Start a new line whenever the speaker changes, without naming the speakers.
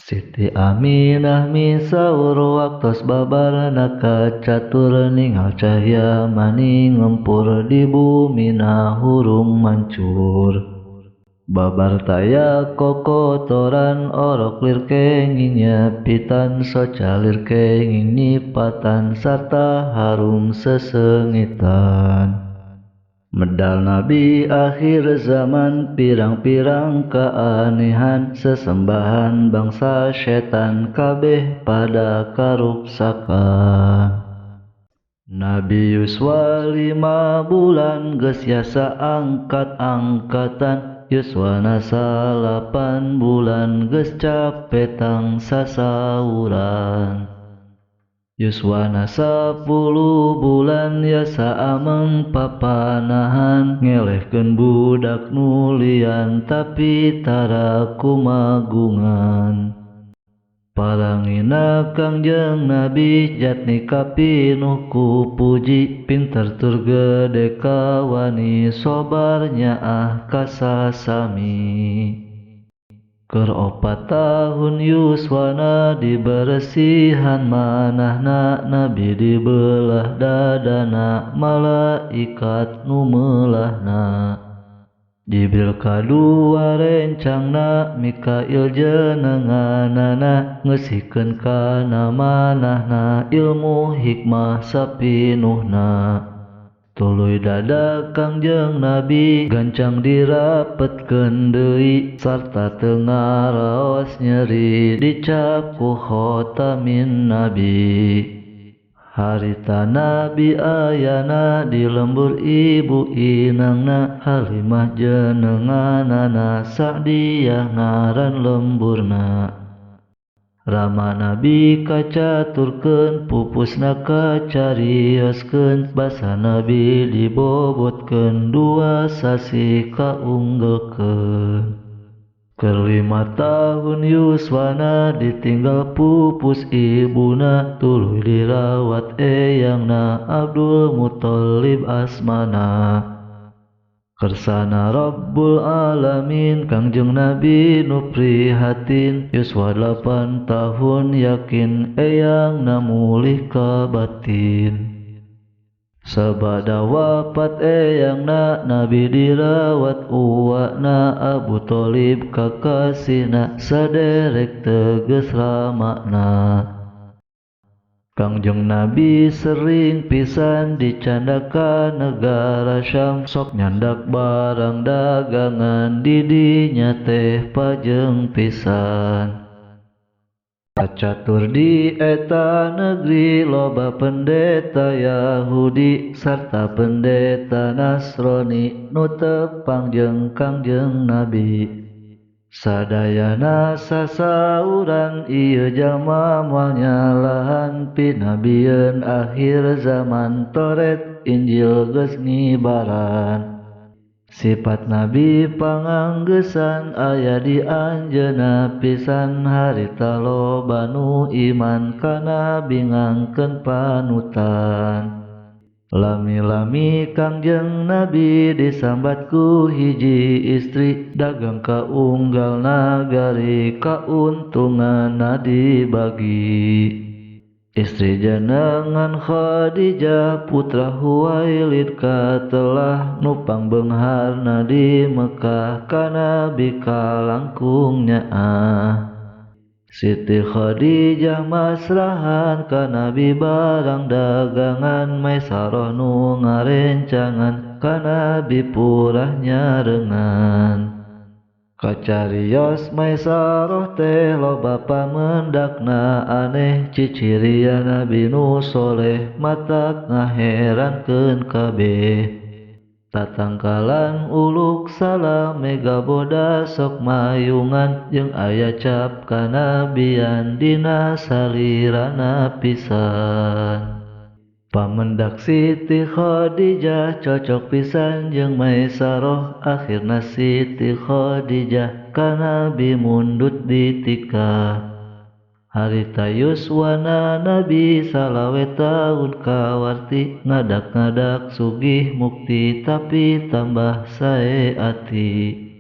Siti Aminah misaur waktos babarna kacatur ningal cahya mani ngempur di bumina hurung mancur. Babar taya kokotoran orok lir kenging nyepitan soca lir kenging nyipatan sarta harum sesengitan. Medal Nabi akhir zaman pirang-pirang keanehan sesembahan bangsa setan kabeh pada karuksakan. Nabi Yuswa 5 bulan geus yasa angkat-angkatan Yuswana 8 bulan geus capetang sasauran. Yuswana 10 bulan yasa ameng papanahan ngelehkeun budak nulian tapi tara kumagungan. Parangina Kangjeng Nabi jatni kapinuh ku puji pinter tur gede kawani sobar nyaah kasasami. Keur 4 tahun Yuswana diberesihan manahna Nabi dibelah dadana malaikat nu meulahna. Jibril kadua rencangna Mikail jenenganana ngeusikeun kana manahna ilmu hikmah sapinuhna. Tuluy dada Kangjeng Nabi gancang dirapetkeun deui sarta teu ngaraos nyeri dicap ku khotamin Nabi. Harita Nabi ayana di lembur ibu inangna Halimah jenenganana Sa'diyah ngaran lemburna. Rama Nabi kacaturkeun pupusna kacarioskeun basa Nabi dibobotkeun 2 sasih kaunggelkeun. Keur 5 tahun Yuswana ditinggal pupus ibuna tuluy dirawat eyangna Abdul Muthalib asmana. Kersana Rabbul Alamin Kangjeng Nabi nu prihatin Yuswa 8 tahun yakin eyangna mulih ka batin. Sabada wafat eyangna Nabi dirawat uwana Abu Thalib kakasihna saderek teges ramakna. Kangjeng Nabi sering pisan dicandaka negara Syam sok nyandak barang dagangan didinya teh pajeng pisan. Kacatur di eta negeri loba pendeta Yahudi sarta pendeta Nasrani nu tepang jeung Kangjeng Nabi. Sadayana sasauran ieu jalma moal nyalahan pinabieun akhir zaman Toret Injil geus ngibaran. Sifat Nabi panganggesan aya di anjeunna pisan harita loba nu iman ka Nabi ngangkeun panutan. Lami-lami Kangjeng Nabi disambat ku hiji istri dagang ka unggal nagari kauntunganna dibagi. Istri jenengan Khadijah putra Huwailid katelah nupang beungharna di Mekah ka Nabi kalangkung nyaah. Siti Khadijah masrahan ka Nabi barang dagangan Maisarah nu ngarencangan ka Nabi purah nyarengan. Kacarios Maisarah teh loba pamendakna aneh cicirian Nabi nu soleh matak ngaherankeun kabeh. Tatangkalan uluk salam mega boda sok mayungan jeung aya cap kanabian dina salirana pisan. Pamendak Siti Khadijah cocok pisan jeung Maisarah akhirna Siti Khadijah ka Nabi mundut ditikah. Harita Yuswana Nabi salawe tahun kawarti ngadak-ngadak sugih mukti tapi tambah sae ati.